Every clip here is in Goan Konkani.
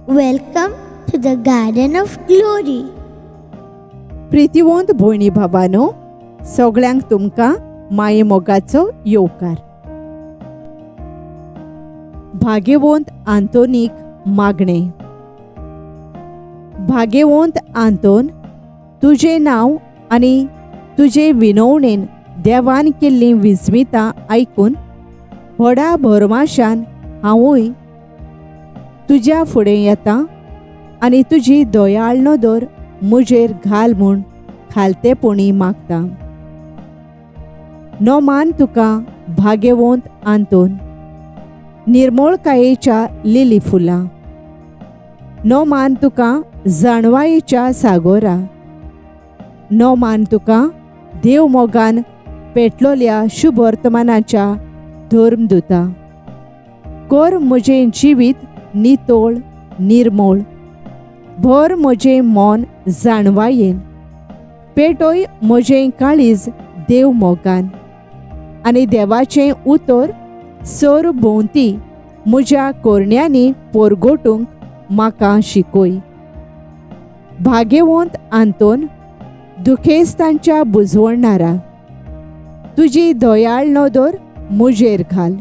Welcome to the Garden of Glory. प्रितिवंत भयणी भावानो, सगळ्यांक तुमकां माये मोगाचो येवकार. भाग्यवंत आंतोनीक मागणें. भाग्यवंत आंतोन, तुजें नांव आनी तुजे विनवणेन देवान केल्लीं विस्मितां आयकून व्हडा भरमाशान हांवूय तुज्या फुडें येता आनी तुजी दयाळ नदर म्हजेर घाल म्हूण खालतेपणी मागता. नोमान तुका भाग्यवंत आंतोन, निर्मोळकायेच्या लिली फुलां. नोमान तुका जाणवायेच्या सागोरा. नोमान तुका देव मोगान पेटलोल्या शुभवर्तमानाच्या धर्मदुता. कर म्हजें जिवीत नितोळ निर्मोळ, भर म्हजें मन जाणवायेन, पेटय म्हजें काळीज देव मोगान आनी देवाचें उतर सर भोंवती म्हज्या कोरण्यांनी पोरगोटूंक म्हाका शिकय. भाग्यवंत आंतोन, दुखेस्तांच्या बुजवणारा, तुजी दयाळ नदर म्हजेर घाल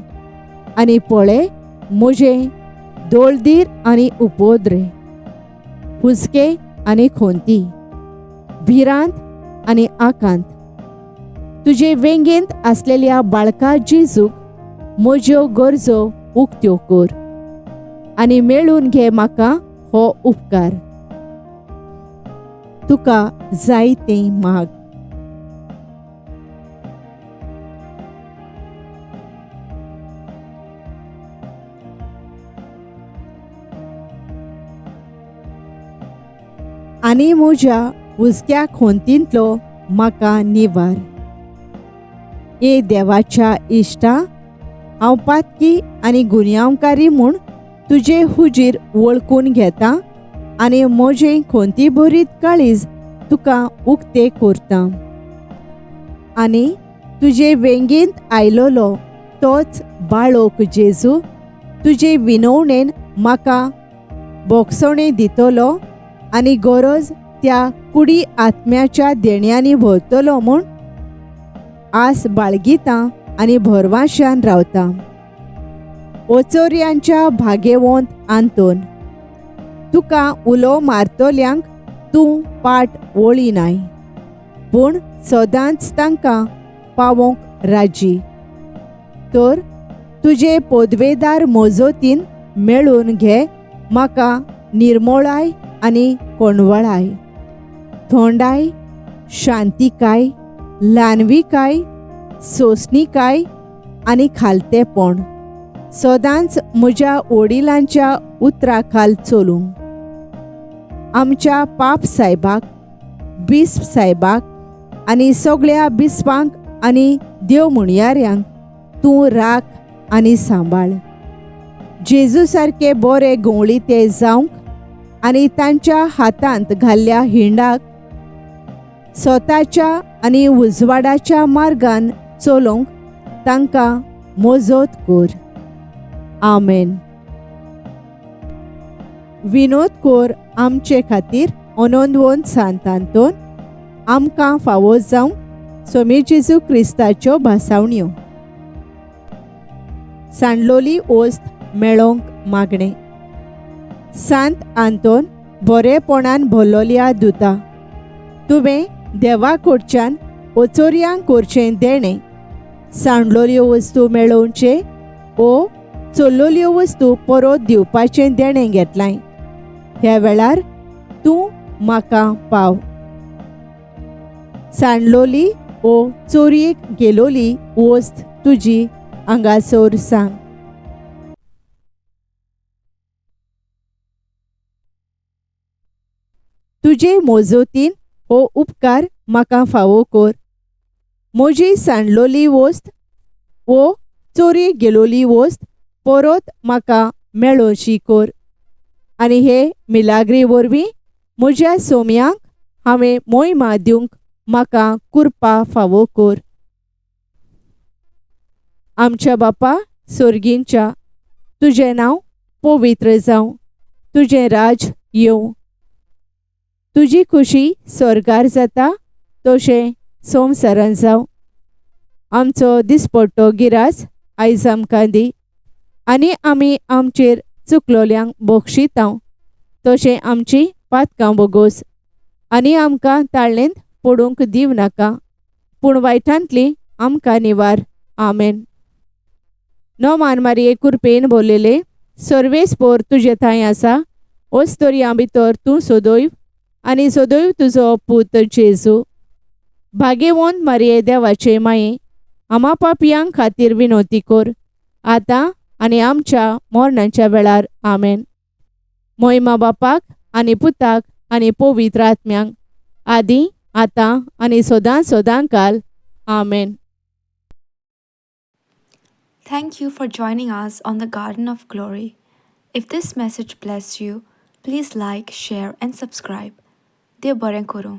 आनी पळय म्हजें दोळदीर आनी उपद्रे, हुस्के आनी खोंती, भिरांत आनी आकांत. तुजे वेंगेंत आसलेल्या बाळका जेजूक म्हज्यो गरजो उक्त्यो कर आनी मेळून घे म्हाका हो उपकार. तुका जाय तें माग. आनी म्हज्या हुस्क्या खोंतींतलो म्हाका निवार. ए देवाच्या इश्टा, हांव पातकी आनी गुन्यांवकारी म्हूण तुजे हुजीर वळखून घेता आनी म्हजें खोंती भरीत काळीज तुका उक्तें करता आनी तुजे वेंगेंत आयलोलो तोच बाळोक जेजू तुजे विनवणेन म्हाका बोगसणें दितलो आनी गरज त्या कुडी आत्म्याच्या देण्यांनी भरतलो म्हूण आस बाळगिता आनी भरवाश्यान रावता. ओचोर्यांच्या भागेवंत आंतोन, तुका उलो मारतल्यांक तूं पाट वळिनाय, पूण सदांच तांकां पावोवंक राजी. तर तुजे पदवेदार मोजोतीन मेळून घे म्हाका निर्मोळाय आनी कोणवळाय, थोंडाय, शांतिकाय, ल्हानविकाय, सोंसणिकाय आनी खालतेपण सदांच म्हज्या वडिलांच्या उतरा खाल चलूंक. आमच्या पाप सायबाक, बिस्प सायबाक आनी सगळ्या बिस्पांक आनी देव म्हणयाऱ्यांक तूं राख आनी सांबाळ. जेजू सारके बरे गवळी ते जावंक आनी तांच्या हातांत घाल्ल्या हिंडाक स्वताच्या आनी उजवाडाच्या मार्गान चलोवंक तांकां मोजोत कर. आमेन. विनोद कोर आमचे खातीर अनंदवंत सांत आंतोन, आमकां फावो जावंक स्वामी जेजू क्रिस्ताच्यो भासावण्यो. सांडलोली ओस्त मेळोवंक मागणें. सांत आंतोन, बरेपणान भरलोल्या दुता, तुवें देवा कडच्यान ओचोरयांक करचें देणें, सांडलोल्यो वस्तू मेळोवचे ओ चोरलोल्यो वस्तू परत दिवपाचें देणें घेतलाय. ह्या वेळार तूं म्हाका पाव. सांडलोली ओ चोरयेक गेलोली वस्त तुजी हांगासर सांग. तुजे मोजोतीन हो उपकार म्हाका फावो कर. म्हजी सांडलोली वस्त वो चोरयेक गेलोली वस्त परत म्हाका मेळोशी कर आनी हे मिलाग्री वरवीं म्हज्या सोम्यांक हांवें मोहिमा दिवंक म्हाका कुरपा फावो कर. आमच्या बापा सोर्गींच्या, तुजें नांव पवित्र जावं, तुजें राज येवं. तुजी खुशी स्वर्गार जाता तशें संवसारान जावं. आमचो दिसपट्टो गिरास आयज आमकां दी आनी आमी आमचेर चुकलोल्यांक बक्षितांव तशें आमची पातकां बोगोस आनी आमकां ताळ्ळेंत पडूंक दिव नाका पूण वायटांतली आमकां निवार. आमेन. नोमान मारये कुरपेन बोललेले सर्वेस्पोर तुजे थंय आसा ओस्तोरयां भितर तूं सोदोय आनी सोदोय तुजो पूत जेजू. भाग्यवंत मारये देवाचे माये आमा पापयां खातीर विनोती कर आतां आनी आमच्या मरणाच्या वेळार. आमेन. मोहिमा बापाक आनी पुताक आनी पवित्र आत्म्यांक आदी आतां आनी सदां सदां काल. आमेन. Thank you for joining us on the Garden of Glory. If this message blessed you, please like, share, and subscribe. देव बरें करूं.